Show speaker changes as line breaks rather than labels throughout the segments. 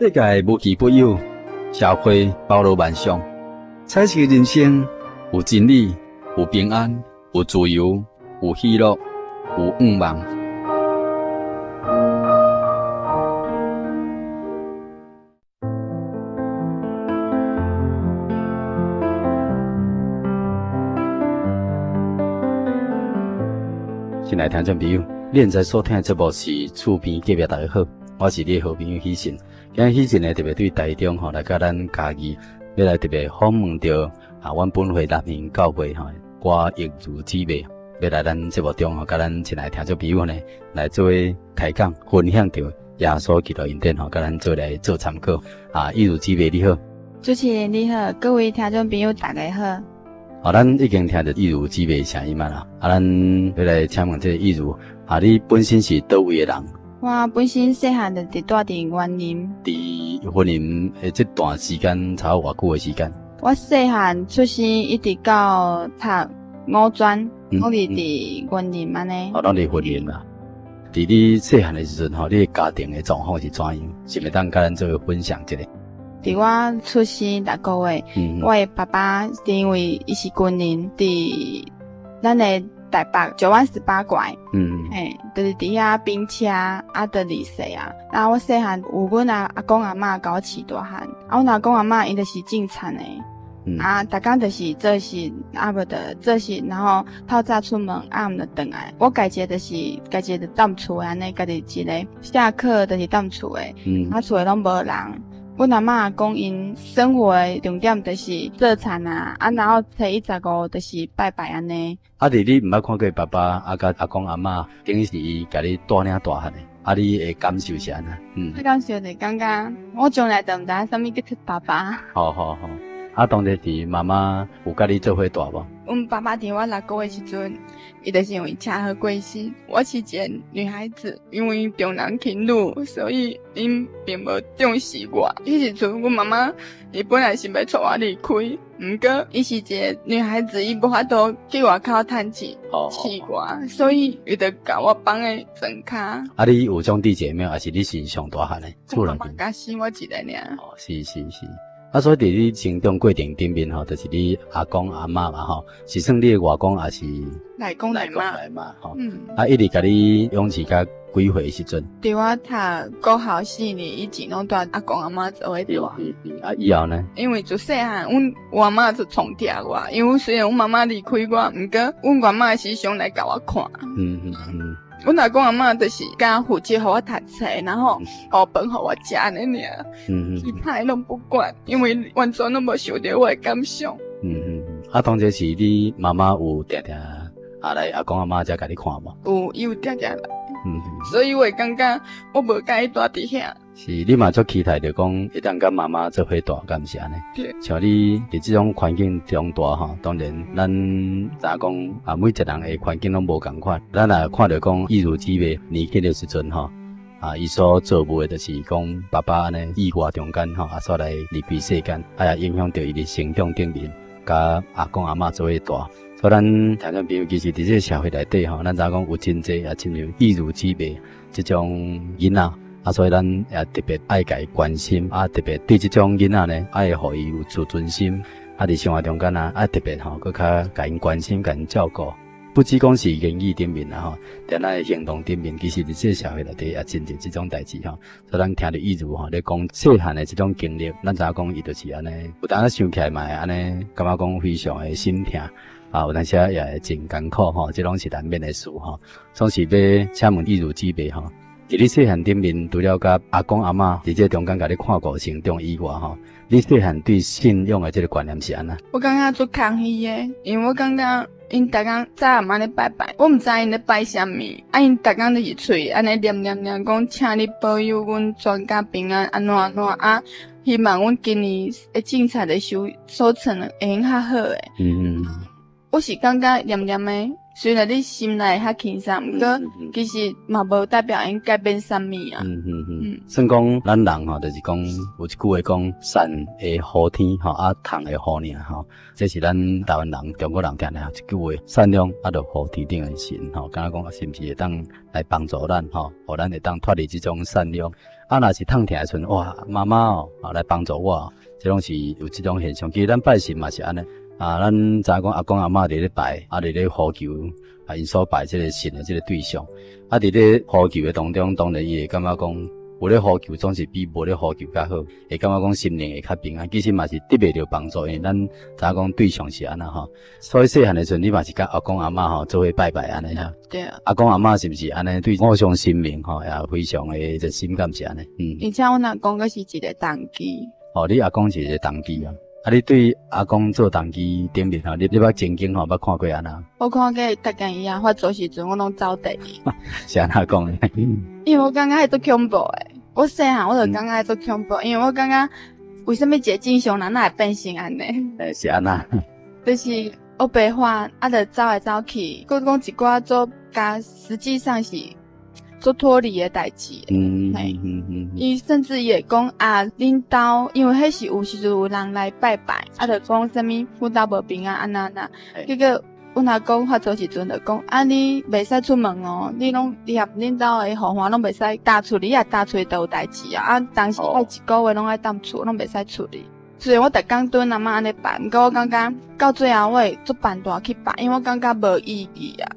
世界無奇不有，社會包羅萬象，彩色人生有真理，有平安，有自由，有喜樂，有願望。親愛聽眾朋友，你現在所聽的節目是厝邊隔壁，大家好，我是你的好朋友喜信。今日喜信呢，特別對台中吼來佮咱嘉義，欲來特別訪問著啊，阮本會南興教會吼郭玉如姊妹，欲來咱節目中吼，佮咱親愛聽眾朋友呢來做開講，分享著耶穌基督恩典吼，佮咱做來做參考。啊，玉如姊妹你好，
主持人你好，各位聽眾朋友大家好。
啊，咱已經聽著玉如姊妹聲音啊，啊，咱欲來請問這個玉如，啊，你本身是佗位的人？
我本身細漢就佇住佇雲林。
佇雲林的這段時間，差不多偌久的時間？
我細漢出生一直到讀五專，攏是佇雲林按呢。
哦，攏佇雲林啦。佇你細漢的時陣吼，你的家庭的狀況是怎樣？是會當佮咱做分享一下？
佇我出生六個月，我的爸爸因為伊是軍人，佇咱的台北九彎十八拐，嘿，就是佇遐兵車啊，就離世啊。啊，我細漢有阮阿公阿嬤共我飼大漢，啊，阮阿公阿嬤𪜶就是種田的，啊，逐工就是做事，啊無就做事，然後透早出門，暗就轉來。我家己就是家己就踮厝的按呢，家己一个下課就是踮厝的，啊，厝的攏無人。阮阿嬤阿公𪜶生活的重點就是做田啊，啊，然後初一十五就是拜拜按呢。
啊，佇你毋捌看過爸爸啊，佮阿公阿嬤，等於是伊共你帶領大漢的，啊，你的感受是按怎？
嗯。我感受就感覺我從來都毋知影啥物叫做爸爸。
好好好，啊，當時是媽媽有佮你做伙大無？
阮爸爸佇我六個月時陣，伊就是因為車禍過身。我是一個女孩子，因為重男輕女，所以𪜶並無重視我。彼時陣，阮媽媽伊本來是欲帶我離開，毋過伊是一個女孩子，伊無法度去外口趁錢飼我，所以伊就共我放佇床跤。
啊，你有兄弟姐妹，抑是你是上大漢的？
我媽媽佮生我一個爾。
哦，是是是。啊，所以佇你成長過程頂面吼，就是你阿公阿嬤嘛吼，是算你的外公抑是
內公內媽
內媽吼。啊，一直共你養飼到幾歲時陣？
佇我讀國校四年以前，攏蹛阿公阿嬤做伙住。
啊，以後呢？
因為自細漢，阮外媽就寵疼我，因為雖然阮媽媽離開我，毋過阮外媽時常來共我看。阮阿公阿嬤就是敢負責予我讀冊，然後烏飯予我食按呢爾，其他的攏不管，因為完全攏無想著我的感想。
啊，當時是你媽媽有定定啊來阿公阿嬤遮共你看無？
有，伊有定定來。所以我會感覺我無佮意蹛佇遐。
是，你嘛足期待著講會當佮媽媽做伙大，敢毋是按呢？
對。
像你佇這種環境中大吼，當然咱知影講啊，每一個人的環境攏無仝款。咱若看著講玉如姊妹年輕的時陣吼，啊，伊所遭遇的就是講爸爸按呢意外中間吼，啊，煞來離開世間，啊，也影響著伊的成長頂面，佮阿公阿嬤做伙大。所以咱聽眾朋友其實佇這個社會內底吼，咱知影講有真濟啊，親像玉如姊妹這種囡仔。啊，所以咱也特別愛共伊關心，啊，特別對這種囡仔呢，愛予伊有自尊心，啊，佇生活中間啊，愛特別吼，閣較共𪜶關心，共𪜶照顧，不只講是言語頂面啦吼，佇咱的行動頂面，其實佇這個社會內底也真濟這種代誌吼。所以咱聽著玉如吼咧講細漢的這種經歷，咱知影講伊就是按呢，有當時想起來嘛會按呢，感覺講非常的心疼，啊，有當時也會真艱苦吼，這攏是難免的事吼。總是欲請問玉如姊妹吼。佇你細漢頂面，除了佮阿公阿嬤佇這中間共你看顧成長以外，吼，你細漢對信仰的這個觀念是按怎？
我感覺足空虛的，因為我感覺𪜶逐工早暗按呢拜拜，我毋知𪜶咧拜啥物，啊，𪜶逐工就是喙按呢念念念，講請你保佑阮全家平安，按怎按怎啊，希望阮今年的種菜的收收成會用較好的。我是感覺黏黏的，雖然你心內較輕鬆，毋過其實嘛無代表會改變啥物啊。
算講咱人吼，就是講有一句話講，善會呼天吼，啊痛會呼領吼，這是咱台灣人、中國人定定一句話，善良啊，就呼天頂的神吼，敢若講是毋是會當來幫助咱吼，予咱會當脫離這種善良。啊，若是痛疼的時陣，哇，媽媽哦，啊來幫助我，這攏是有這種現象。其實咱拜神嘛是按呢。啊，咱知影講阿公阿嬤佇咧拜，啊佇咧呼求，啊𪜶所拜這個神的這個對象，啊佇咧呼求的當中，當然伊會感覺講，有咧呼求總是比無咧呼求較好，會感覺講心靈會較平安。其實嘛是得袂著幫助，因為咱知影講對象是按怎吼，所以細漢的時陣，你嘛是佮阿公阿嬤吼做伙拜拜按呢哈。
對啊。
阿公阿嬤是毋是按呢對偶像神明吼也非常的熱心，敢是按呢？嗯。
而且阮阿公閣是一個童乩。
哦，你阿公是一個童乩啊。啊！你對阿公做童乩頂面吼，你捌曾經吼捌看過按怎？
我看過，逐工伊仔發作時陣，我攏走第一。
是按怎講的？
因為我感覺彼足恐怖的。我細漢我就感覺彼足恐怖，因為我感覺為啥物一個正常人哪會變成按呢？
欸，是按怎？
就是烏白話，啊，就走來走去，閣講一寡做佮實際上是足脫離的代誌，伊甚至伊會講啊，恁兜因為彼是有時陣有人來拜拜，啊，就講啥物阮兜無平安按怎按怎，結果阮阿公發作時陣就講啊，你袂使出門哦，你攏你合恁兜的予番攏袂使踏出去，你若踏出去就有代誌啊，啊，當時愛一個月攏愛踮厝，攏袂使出去。雖然我逐工對阮阿嬤按呢拜，毋過我感覺到最後我會足辦惰去拜，因為我感覺無意義啊。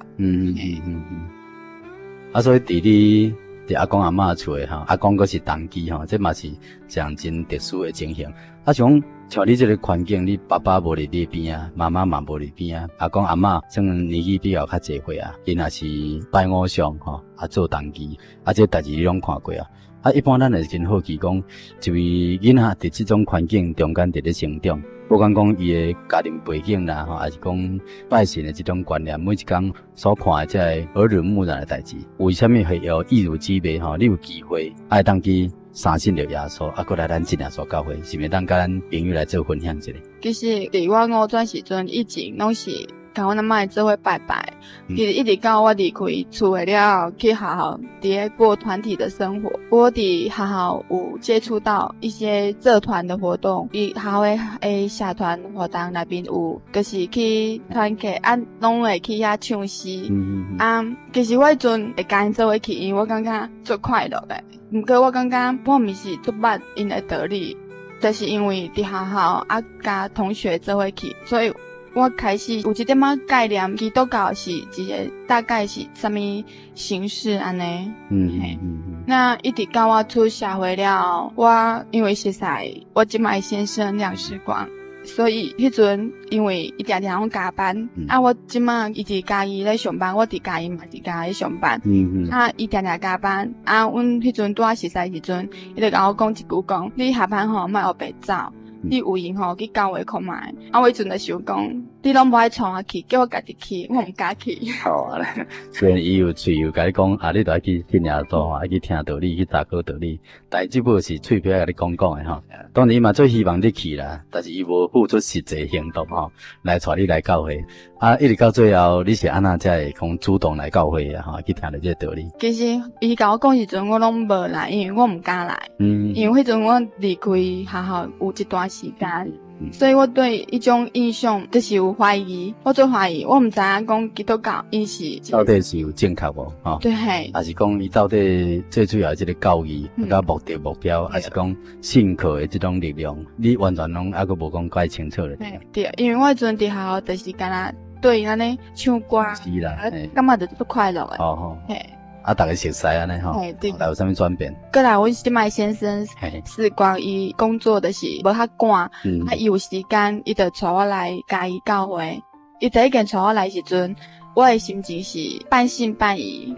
啊，所以佇你佇阿公阿嬤厝的吼，阿公閣是童乩吼，這嘛是一項真特殊的情形。啊，像講像你這個環境，你爸爸無佇你邊仔，媽媽嘛無佇邊仔，阿公阿嬤算年紀比較較濟歲啊，𪜶若是拜偶像吼，啊做童乩，啊這代誌你攏看過啊。啊，一般咱會真好奇講，一位囡仔佇這種環境中間佇咧成長，不管講伊的家庭背景啦，吼，還是講拜神的這種觀念，每一工所看的這個耳濡目染的代誌，為啥物會有一如既往吼？你有機會會當去相信著耶穌，啊，閣來咱真耶穌教會，是毋是當佮咱朋友來做分享一下？
其實佇我五專時陣，以前攏是共阮阿嬤做伙拜拜，其實一直到我離開厝的了後，去學校佇咧過團體的生活，我佇學校有接觸到一些社團的活動，佇學校的社團活動內面有，就是去團契啊，攏會去遐唱詩。啊，其實我彼陣會共𪜶做伙去，因為我感覺足快樂的。毋過我感覺我毋是足捌𪜶的道理，就是因為佇學校啊，佮同學做伙去，所以我開始有一點仔概念，基督教是一個大概是啥物形式按呢。那一直到我出社會了後，我因為熟似我這擺先生梁世光，所以彼陣因為伊定定攏加班，啊，我這擺伊佇嘉義咧上班，我佇嘉義嘛佇嘉義上班。啊，伊定定加班，啊，阮彼陣拄仔熟似時陣，伊就共我講一句講，你下班吼莫烏白走。你有閒吼去教會看覓，啊！我彼陣就想講，你攏無愛帶我去，叫我家己去，我毋敢去。
好啊，雖然伊有喙有共你講，啊，你著愛去信耶穌，愛去聽道理，去查考道理，但是只不過是喙皮共你講講的吼。當然伊嘛最希望你去啦，但是伊無付出實際行動吼，來帶你來教會。啊，一直到最後，你是按怎才會講主動來教會啊？吼，去聽著這個道理。
其實伊共我講時陣，我攏無來，因為我毋敢來。因為彼陣我離開學校有一段時間，所以我對彼種印象就是有懷疑。我足懷疑，我毋知影講基督教𪜶是
到底是有正確無？吼，
對嘿。
還是講伊到底最主要這個教義，佮目的目標，還是講信靠的這種力量，你完全攏猶閣無講介清楚咧。
對，對，因為我彼陣佇學校就是敢若對𪜶按呢唱歌，
是啦，
感覺就足快樂的。
哦吼，
嘿。
啊，逐家熟似按呢吼，
嘿對。
後來有啥物轉變？
過來，阮這擺先生是關於工作就是無較趕，啊，伊有時間，伊就帶我來嘉義教會。伊第一遍帶我來時陣，我的心情是半信半疑。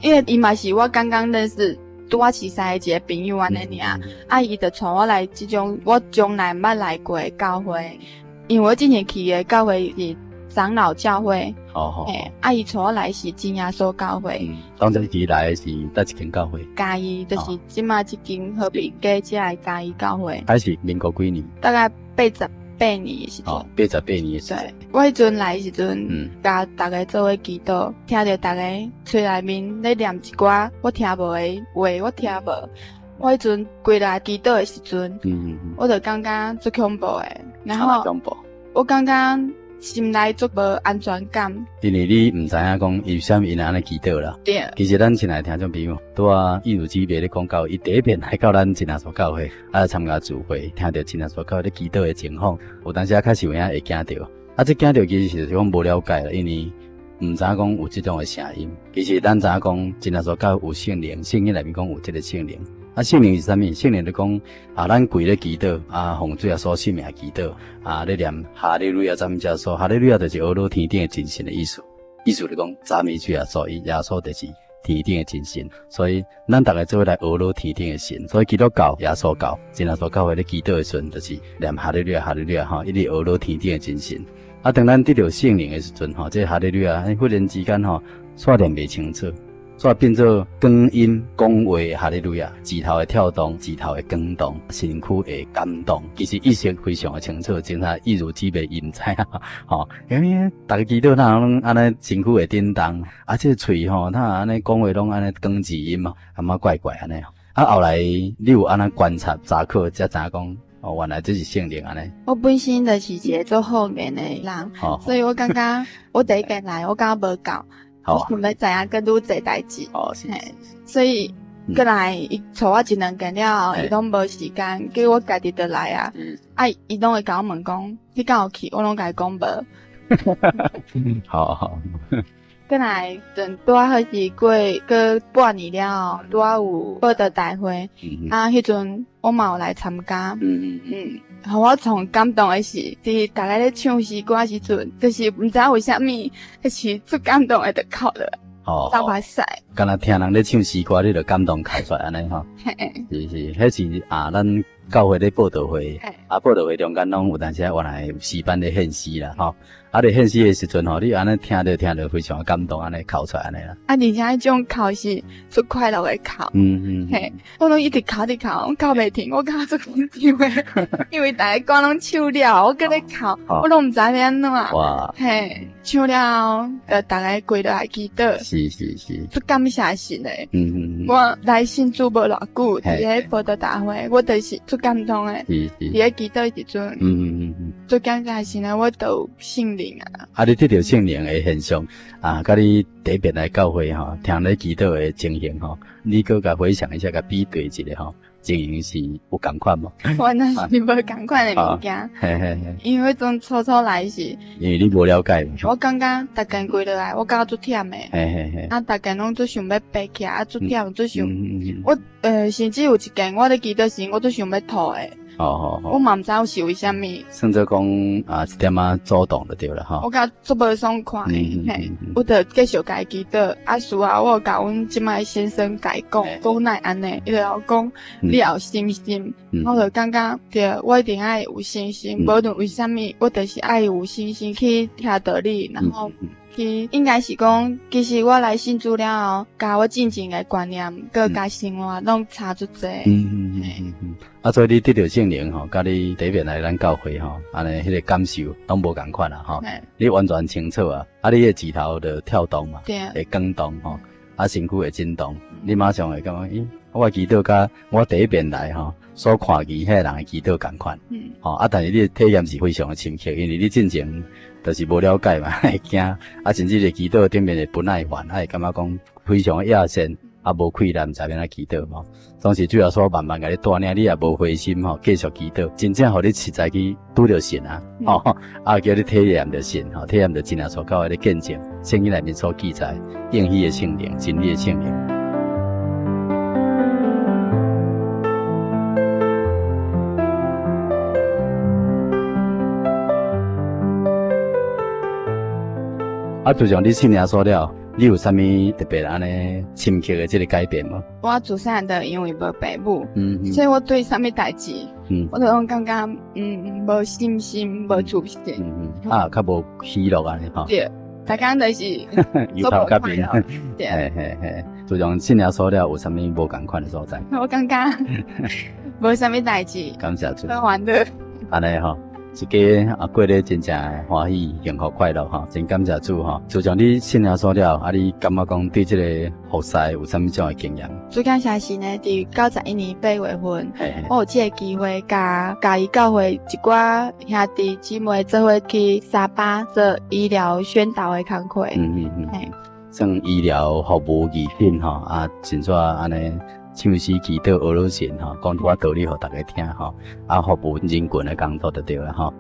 因為伊嘛是我剛剛認識，拄仔熟似的一個朋友按呢爾。啊，伊就帶我來這種我從來毋捌來過的教會，因為我之前去的教會是長老教會。嘿，啊，伊帶我來是真耶穌教會。
當初伊來的是佗一間教會？
嘉義就是這擺這間和平街這个嘉義教會。
開始民國幾年？
大概80年的時陣。
哦，88年的時陣。
對，我彼陣來的時陣，共逐家做伙祈禱，聽著逐家喙內面咧念一寡我聽無的話，我聽無。我彼陣跪來祈禱的時陣，我就感覺足恐怖的，然後我感覺心內足無安全感。
因為你毋知影講為啥物𪜶按呢祈禱啦。
對。
其實咱親愛聽眾朋友，拄仔意如姊妹咧講到，伊第一遍來到咱真耶穌教會，啊參加聚會，聽著真耶穌教會咧祈禱的情況，有當時啊確實有影會驚著。啊，這驚著其實是講無了解啦，因為毋知影講有這種的聲音。其實咱知影講真耶穌教會有聖靈，聖經內面講有這个聖靈。啊，聖靈是啥物？聖靈就講啊，咱跪咧祈禱，啊，奉主耶穌聖名祈禱，啊，咧念哈利路亞，讚美主耶穌，哈利路亞就是呵咾天頂的真神的意思。意思就講讚美主耶穌，伊耶穌就是天頂的真神，所以咱逐家做伙來呵咾天頂的神。所以基督教、耶穌教、真耶穌教會咧祈禱的時陣，就是念哈利路亞、哈利路亞，吼，一直呵咾天頂的真神。啊，當咱得著聖靈的時陣，吼，這哈利路亞，忽然之間，吼，煞念袂清楚。煞變做光音講話，哈利路亞，舌頭會跳動，舌頭會滾動，身軀會感動。其實意識非常的清楚，真係意如姊妹伊毋知影，吼，因為逐家祈禱哪攏按呢身軀會震動，啊，這个喙吼，哪按呢講話攏按呢光字音嘛，感覺怪怪按呢。啊，後來你有按怎觀察查考，才知影講，哦，原來這是聖靈按呢。
我本身就是一个做好言的人，所以我感覺我第一遍來，我感覺無夠。我想欲知影閣愈濟代誌，所以閣來伊帶我一兩間了後，伊攏無時間，叫我家己倒來啊。啊，伊攏會共我問講，你敢有去？我攏共伊講無。
好好。
閣來陣拄仔好是過閣半年了後，拄仔有報道大會，啊，彼陣我嘛有來參加。嗯，予我創感動的是，就是逐家咧唱詩歌時陣，就是毋知影為啥物，就是足感動的就哭了，流目屎。
敢若聽人咧唱詩歌，你就感動哭出來按呢吼？是是，彼是啊，咱教會咧報道會，啊，報道會中間攏有當時原來有詩班咧獻詩啦，吼。啊！咧獻詩的時陣吼，你按呢聽著聽著非常感動，按呢哭出來按呢啦。
啊，而且彼種哭是足快樂的哭。嘿，我攏一直哭一直哭，攏哭袂停，我感覺足緊張的，因為逐家歌攏唱了，我閣咧哭，我攏毋知欲按怎。
哇！
嘿，唱了後，就逐家跪落來祈禱。
是是是。
足感謝神的。我來信主無偌久，佇咧報道大會，我就是足感動的。佇咧祈禱的時陣。足感謝神的，我都有聖靈啊！
啊，你得著聖靈的現象啊，佮你第一遍來教會吼，聽咧祈禱的情形吼，你閣共回想一下，共比對一下吼，情形是有仝款無？
原來是無仝款的物件。
嘿嘿嘿。
因為彼陣初初來是，
因為你無了解。
我感覺逐間跪落來，我感覺足忝的。
嘿嘿嘿。
啊，逐間攏足想欲爬起來，啊，足忝，足想。我甚至有一間我咧祈禱時，我足想欲吐的。
哦哦，
我嘛毋知是為啥物。
算做講啊，一點仔阻擋就對了吼。
我感覺足無爽快，嘿，我就繼續共伊祈禱。啊，事後我有共阮這擺先生共伊講，講哪會按呢？伊就講你要有信心。我就感覺對，我一定愛有信心，無論為啥物，我就是愛有信心去聽道理，然後。去應該是講，其實我來信主了後，佮我進前的觀念，閣佮生活攏差足濟。
啊，所以你得著聖靈吼，佮你第一遍來咱教會吼，按呢彼个感受攏無仝款啊吼。你完全清楚啊，啊，你的舌頭就跳動嘛，會滾動吼，啊，身軀會震動，你馬上會感覺，咦，我祈禱佮我第一遍來吼，所看見彼个人的祈禱仝款。吼，啊，但是你的體驗是非常的深刻，因為你進前就是無了解嘛，會驚，啊，甚至佇祈禱頂面會不耐煩，啊，會感覺講非常的野心，啊，無氣力，毋知欲按怎祈禱吼。總是主耶穌慢慢共你帶領，你也無灰心吼，繼續祈禱，真正予你實在去拄著神啊，吼，啊，叫你體驗著神，吼，體驗著真耶穌教會的見證，聖經內面所記載應許的聖靈，真理的聖靈。啊，自從你信耶穌了，你有啥物特別按呢深刻的這个改變無？
我自細漢就因為無爸母，所以我對啥物代誌，我都攏感覺無信心、無自信。
啊，較無喜樂按呢吼。
對，逐工就是
由頭到尾。
對。
嘿嘿嘿，自從信耶穌了，有啥物無仝款的所在？
我感覺無啥物代誌。
感謝主。
好歡樂。
按呢吼。一家啊過得真正歡喜、幸福、快樂吼，真感謝主吼。自從你信耶穌了，啊，你感覺講對這個服侍有啥物種的經驗？
主感謝神呢，佇91年8月份，我有這個機會，佮嘉義教會一寡兄弟姊妹做伙去沙巴做醫療宣導的工課。
算醫療服務義診吼，啊，真煞按呢唱詩祈禱學老神吼，講一寡道理予大家聽吼，啊，服務人群的工作就對了吼。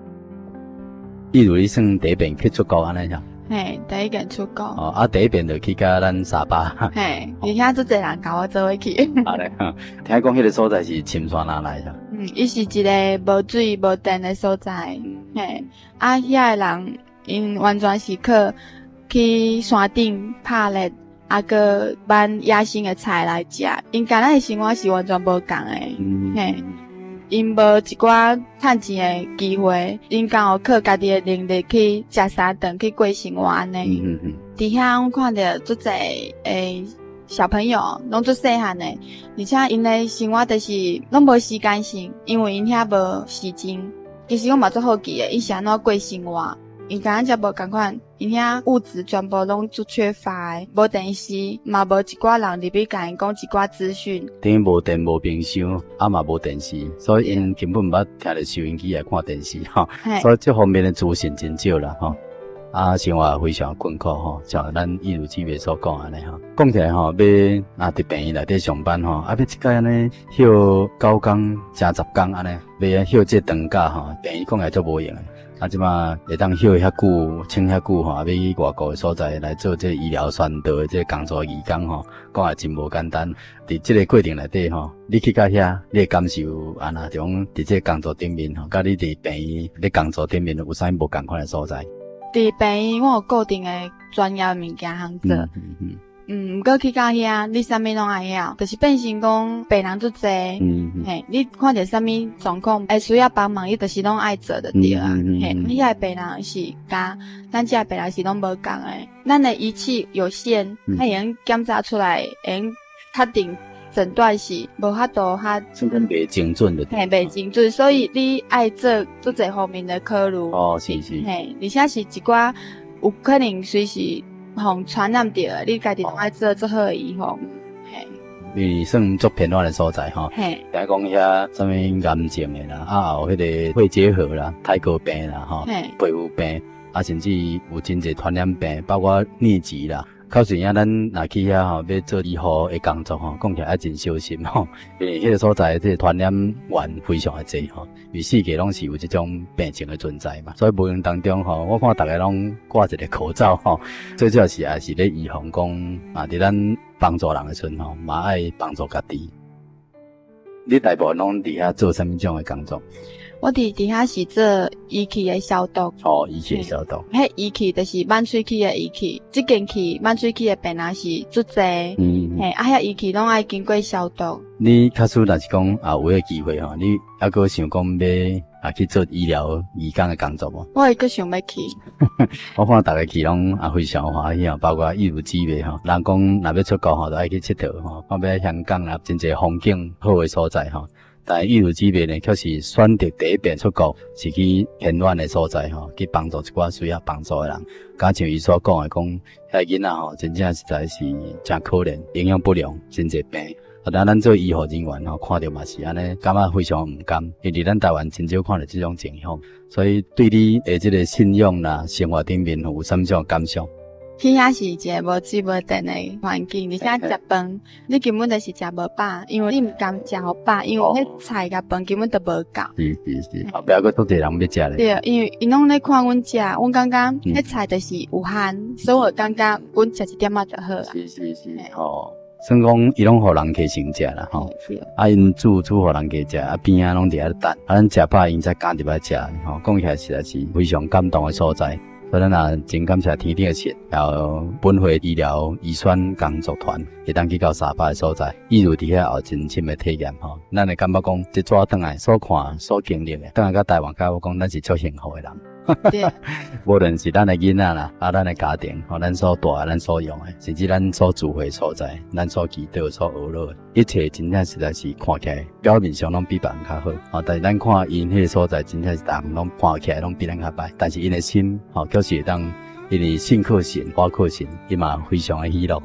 例如你算第一遍去出國按呢啥？
嘿，第一遍出國。
哦，啊，第一遍就去佮咱沙巴。
嘿，而且足濟人共我做伙去。
啊咧，聽講彼個所在是深山內內。
嗯，伊是一个無水無電的所在。嘿，啊，遐个人𪜶完全是靠去山頂拍獵，啊，閣挽野生的菜來食。𪜶佮咱的生活是完全無仝的。嘿，𪜶無一寡趁錢的機會，𪜶敢有靠家己的能力去食三頓去過生活按呢。佇遐阮看著足濟的小朋友，攏足細漢的，而且𪜶的生活就是攏無時間性，因為𪜶遐無時鐘。其實我嘛足好奇的，𪜶是按怎過生活？𪜶共咱遮無仝款，𪜶遐物質全部攏足缺乏的，無電視，嘛無一寡人入去共𪜶講一寡資訊。
等於無電無冰箱，啊嘛無電視，所以𪜶根本毋捌聽著收音機來看電視吼。所以這方面的資訊真少啦吼。啊，生活非常困苦吼，像咱一如姊妹所講按呢吼。講起來吼，欲啊佇病院內底上班吼，啊欲一擺按呢歇9工成10工按呢，欲歇這長假吼，病院講起來足無閒的。啊，這馬會當歇遐久，請遐久吼，啊，欲去外國的所在來做這個醫療宣導的這個工作義工吼，講也真無簡單。佇這個過程內底吼，你去到遐，你的感受按怎？就講佇這個工作頂面吼，佮你佇病院咧工作頂面有啥物無仝款的所在？
佇病院，我有固定的專業物件通做。毋過去到遐，你啥物攏愛曉，就是變成講病人足濟，嘿，你看著啥物狀況會需要幫忙，你就是攏愛做就對啊。嘿，遐个病人是佮咱遮病人是攏無仝的，咱的儀器有限，會用檢查出來，會用確定診斷是無法度較，
算講袂精準的。
嘿，袂精準，所以你愛做足濟方面的考慮。
哦，是是。
嘿，而且是一寡有可能隨時予傳染著，你家己攏愛做足好的預防。嘿，
因為算足偏遠的所在吼，聽講遐啥物癌症的啦，啊，有彼個肺結核啦、苔膏病啦，吼，皮膚病，啊，甚至有真濟傳染病，包括瘧疾啦。確實影，咱若去遐吼，欲做醫護的工作吼，講起來愛真小心吼，因為彼個所在這個傳染源非常的濟吼，因為四界攏是有這種病情的存在嘛，所以無形當中吼，我看逐家攏掛一個口罩吼，最主要是也是咧預防講啊，佇咱幫助人的時陣吼，嘛愛幫助家己。你大部分攏佇遐做啥物種的工作？
我佇遐是做儀器的消毒。
哦，儀器的消毒。
彼儀器就是挽喙齒的儀器，這間去挽喙齒的病人是足濟。嘿，啊，遐儀器攏愛經過消毒。
你假使若是講啊有彼個機會吼，你猶閣想講欲啊去做醫療義工的工作無？
我會閣想欲去。
我看逐家去攏啊非常歡喜吼，包括義如姊妹吼，人講若欲出國吼，就愛去𨑨迌吼，看欲香港啊，真濟風景好的所在吼。但義如姊妹呢，卻是選擇第一遍出國，是去偏遠的所在吼，去幫助一寡需要幫助的人。敢像伊所講的，講遐囡仔吼，真正實在是誠可憐，營養不良，真濟病。啊，但咱做醫護人員吼，看著嘛是按呢，感覺非常毋甘，因為佇咱台灣真少看著這種情況，所以對你的這個信仰啦、生活頂面有啥物種感想？
去遐是一個無水無電的環境，而且食飯你根本就是食無飽，因為你毋甘食予飽，因為彼菜佮飯根本就無夠。
是是是，後壁閣足濟人欲食咧。
對，因為𪜶攏咧看阮食，阮感覺彼菜就是有限，所以我感覺阮食一點仔就好啊。
是是是，吼，算講伊攏予人客先食啦，吼。啊，𪜶煮煮予人客食，啊邊仔攏佇遐等，啊咱食飽𪜶才敢入來食，吼，講起來實在是非常感動的所在。所以咱也真感謝天頂的神，還有本會醫療醫宣工作團會當去到沙巴的所在，義如佇遐有真深的體驗吼。咱會感覺講，這轉轉來所看、所經歷的，轉來到台灣，佮我講，咱是足幸福的人。
對。
無論是咱的囡仔啦，啊，咱的家庭，吼，咱所帶、咱所用的，甚至咱所聚會所在，咱所祈禱、所學樂，一切真正實在是看起來表面上攏比別人較好，吼，但是咱看𪜶彼个所在，真正是逐項攏看起來攏比咱較歹，但是𪜶的心，吼，卻是會當。因為信靠神，倚靠神，伊嘛非常的喜樂，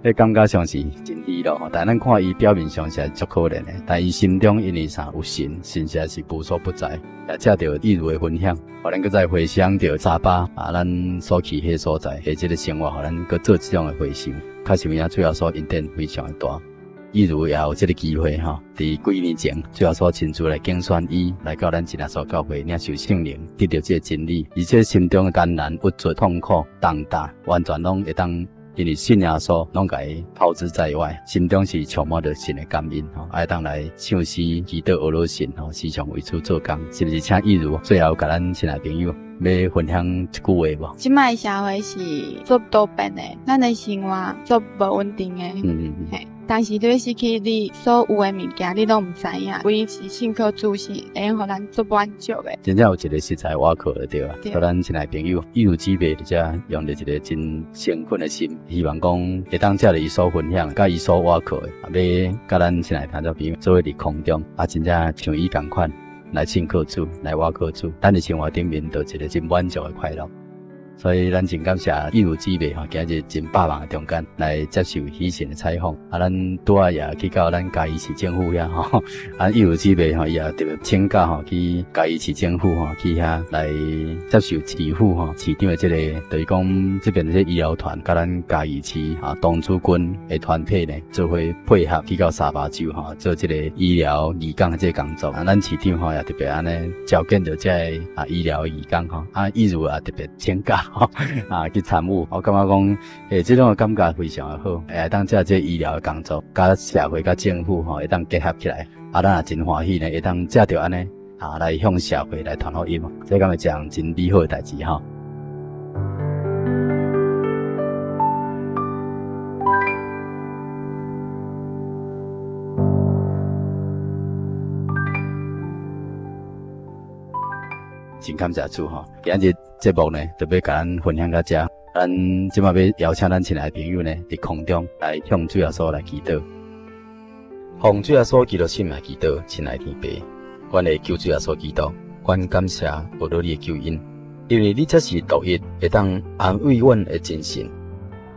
彼感覺上是真喜樂。但咱看伊表面上是足可憐的，但伊心中因為啥有神，神實在是無所不在。也藉著一如的分享，予咱閣再回想著沙巴啊，咱所去彼个所在的這个生活，予咱閣做這種的回想，確實有影主耶穌恩典非常的大。一如也有這个機會吼，佇幾年前，主耶穌親自來揀選伊，來到咱真耶穌教會領受聖靈，得著這个真理，而且心中的艱難、鬱卒、痛苦、重擔，完全攏會當因為信耶穌，攏共伊拋之在外，心中是充滿著神的感恩吼，會當來唱詩、祈禱、學樂神吼，時常為主做工，是毋是？請一如最後共咱親愛朋友欲分享一句話無？
這擺社會是足多變的，咱的生活足無穩定的。但是你欲失去你所有的物件，你攏毋知影。唯一是信靠主是會用予咱足滿足的。
真正有一个實在倚靠的對啊。予咱親愛朋友，一如姊妹佇遮用著一个真誠懇的心，希望講會當藉著伊所分享，佮伊所倚靠的，欲佮咱親愛聽眾朋友做伙佇空中，啊，真正像伊仝款來信靠主，來倚靠主，咱佇生活頂面就一个真滿足的快樂。所以咱真感謝一如姊妹吼，今日真百忙的中間來接受喜訊的採訪。啊，咱拄仔也去到咱嘉義市政府遐吼，啊，一如姊妹吼，伊也特別請假吼去嘉義市政府吼去遐來接受市府吼市長的這個，就是講這邊這個醫療團，佮咱嘉義市啊童子軍的團體呢，做伙配合去到沙巴州吼做這個醫療義工的這個工作。啊，咱市長吼也特別按呢召見著這個啊醫療義工吼，啊，一如也特別請假。啊，去參與，我感覺講，這種的感覺非常的好，會當藉這個醫療的工作，佮社會、佮政府吼，會當結合起來，啊，咱也真歡喜呢，會當藉著按呢，啊，來向社會來傳福音，這敢是一項真美好的代誌吼。真感謝主吼！今日節目呢，就欲共咱分享到遮。咱這擺欲邀請咱親愛的朋友呢，佇空中來向主耶穌來祈禱。奉主耶穌基督聖名祈禱，親愛的天父，阮的救主耶穌基督，阮感謝有了你的救恩，因為你才是獨一會當安慰阮的真神。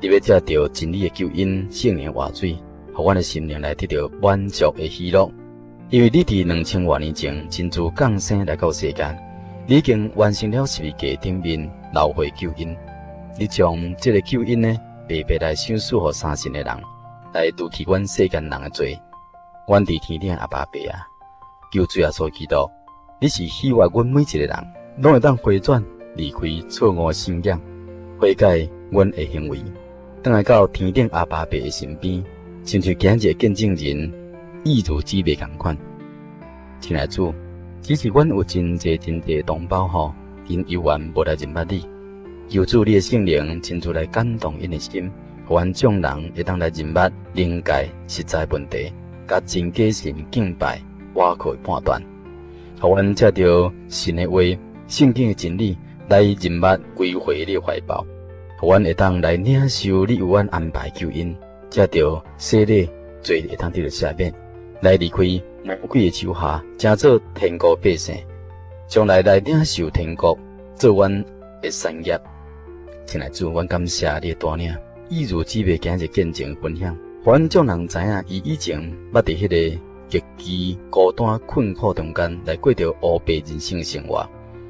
你欲藉著真理的救恩、聖靈活水，予阮的心靈來得著滿足的喜樂。因為你佇2000外年前親自降生來到世間。你已經完成了十字架頂面流血救恩，你將這个救恩呢，白白來賞賜予相信的人，來除去阮世間人的罪。阮佇天頂阿爸父啊，求主耶穌基督，你是喜悅阮每一个人，攏會當回轉離開錯誤的信仰，悔改阮的行為，轉來到天頂阿爸父的身邊，親像今日的見證人一如姊妹仝款。親愛主。只是阮有真濟真濟同胞吼，𪜶猶原無來認捌你。求主你的聖靈親自來感動𪜶的心，予阮眾人會當來認捌靈界實在問題，佮真假神敬拜倚靠的判斷。予阮藉著神的話、聖經的真理來認捌歸回你的懷抱，予阮會當來領受你為阮安排救恩，藉著洗禮罪會當得著赦免，來離開魔鬼的手下，成做天國百姓，將來來領受天國，做阮的產業。親愛主，阮感謝你的帶領，一如姊妹今日見證分享，予阮眾人知影，伊以前捌佇彼个極其孤單困苦中間來過著烏白人生的生活，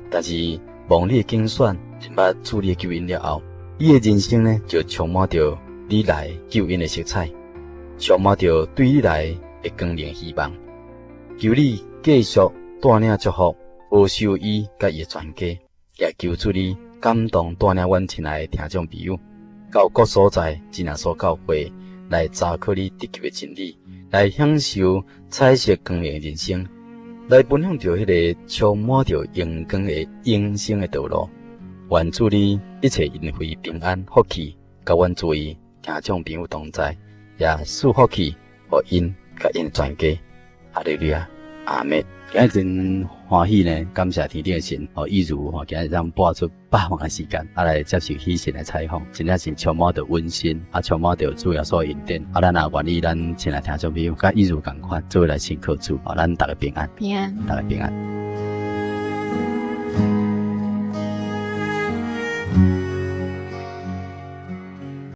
但是蒙你的揀選，認捌主你的救恩了後，伊的人生呢就充滿著你來救恩的色彩，充滿著對你來的光明希望。求你繼續帶領祝福，保守伊佮伊的全家，也求主你感動帶領阮親愛的聽眾朋友，到各所在真耶穌教會來查考你得救的真理，來享受彩色光明的人生，來分享著彼个充滿著榮光的永生的道路。願主你一切恩惠平安福氣，佮阮諸位聽眾朋友同在，也賜福氣予𪜶佮𪜶全家。哈利路亞。阿們。今日真歡喜呢，感謝天頂的神，予以如吼，今日通撥出百忙的時間，啊來接受喜訊的採訪，真正是充滿著溫馨，啊充滿著主耶穌的恩典，啊咱也願意咱親愛聽眾朋友佮以如仝款，做伙來信靠主，予咱逐家平安，
平安，
逐家平安。